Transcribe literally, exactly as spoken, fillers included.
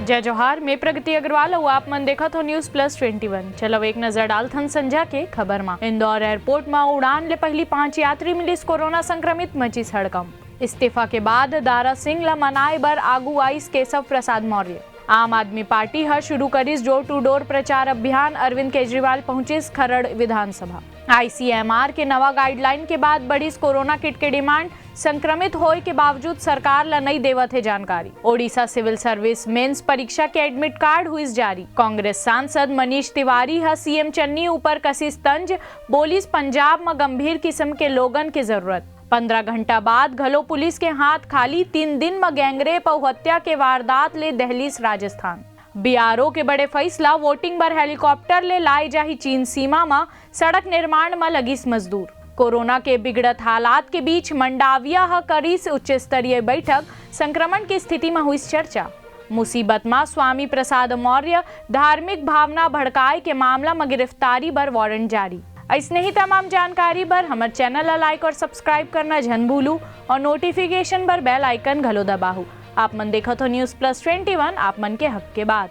जय जोहार, मैं प्रगति अग्रवाल अउ आप मन देखत हो News Plus Twenty One। चलो एक नजर डालथन संझा के खबर मा। इंदौर एयरपोर्ट मा उड़ान ले पहली पांच यात्री मिलिस कोरोना संक्रमित, मचिस हड़कंप। इस्तीफा के बाद दारा सिंह ला मनाए बर आगू आइस केशव प्रसाद मौर्य। आम आदमी पार्टी ह शुरू करिस door to door प्रचार अभियान, अरविंद केजरीवाल पहुंचिस खरड़ विधानसभा। आईसीएमआर के नवा गाइडलाइन के बाद बढ़िस कोरोना किट के डिमांड, संक्रमित होए के बावजूद सरकार ल नइ देवत हे जानकारी। ओडिशा सिविल सर्विस मेंस परीक्षा के एडमिट कार्ड हुइस जारी। कांग्रेस सांसद मनीष तिवारी ह सीएम चन्नी ऊपर कसिस तंज, बोलिस पंजाब म गंभीर किस्म के लोगन के जरूरत। पंद्रह घंटा बाद घलो पुलिस के हाथ खाली, तीन दिन म गैंगरेप अउ हत्या के वारदात ले दहलिस राजस्थान। बीआरओ के बड़े फैसला, वोटिंग बर हेलीकॉप्टर ले लाए जाही चीन सीमा म, सड़क निर्माण म लगिस मजदूर। कोरोना के बिगड़त हालात के बीच मंडाविया ह करिस उच्च स्तरीय बैठक, संक्रमण के स्थिति म हुइस चर्चा। मुसीबत म स्वामी प्रसाद मौर्य, धार्मिक भावना भड़काए के मामला म गिरफ्तारी बर वारंट जारी। अइसने ही तमाम जानकारी बर हमर चैनल ला लाइक और सब्सक्राइब करना झन भूलू और नोटिफिकेशन बर बेल आइकन घलो दबाहू। आप मन देखत हो News Plus Twenty One, आप मन के हक के बात।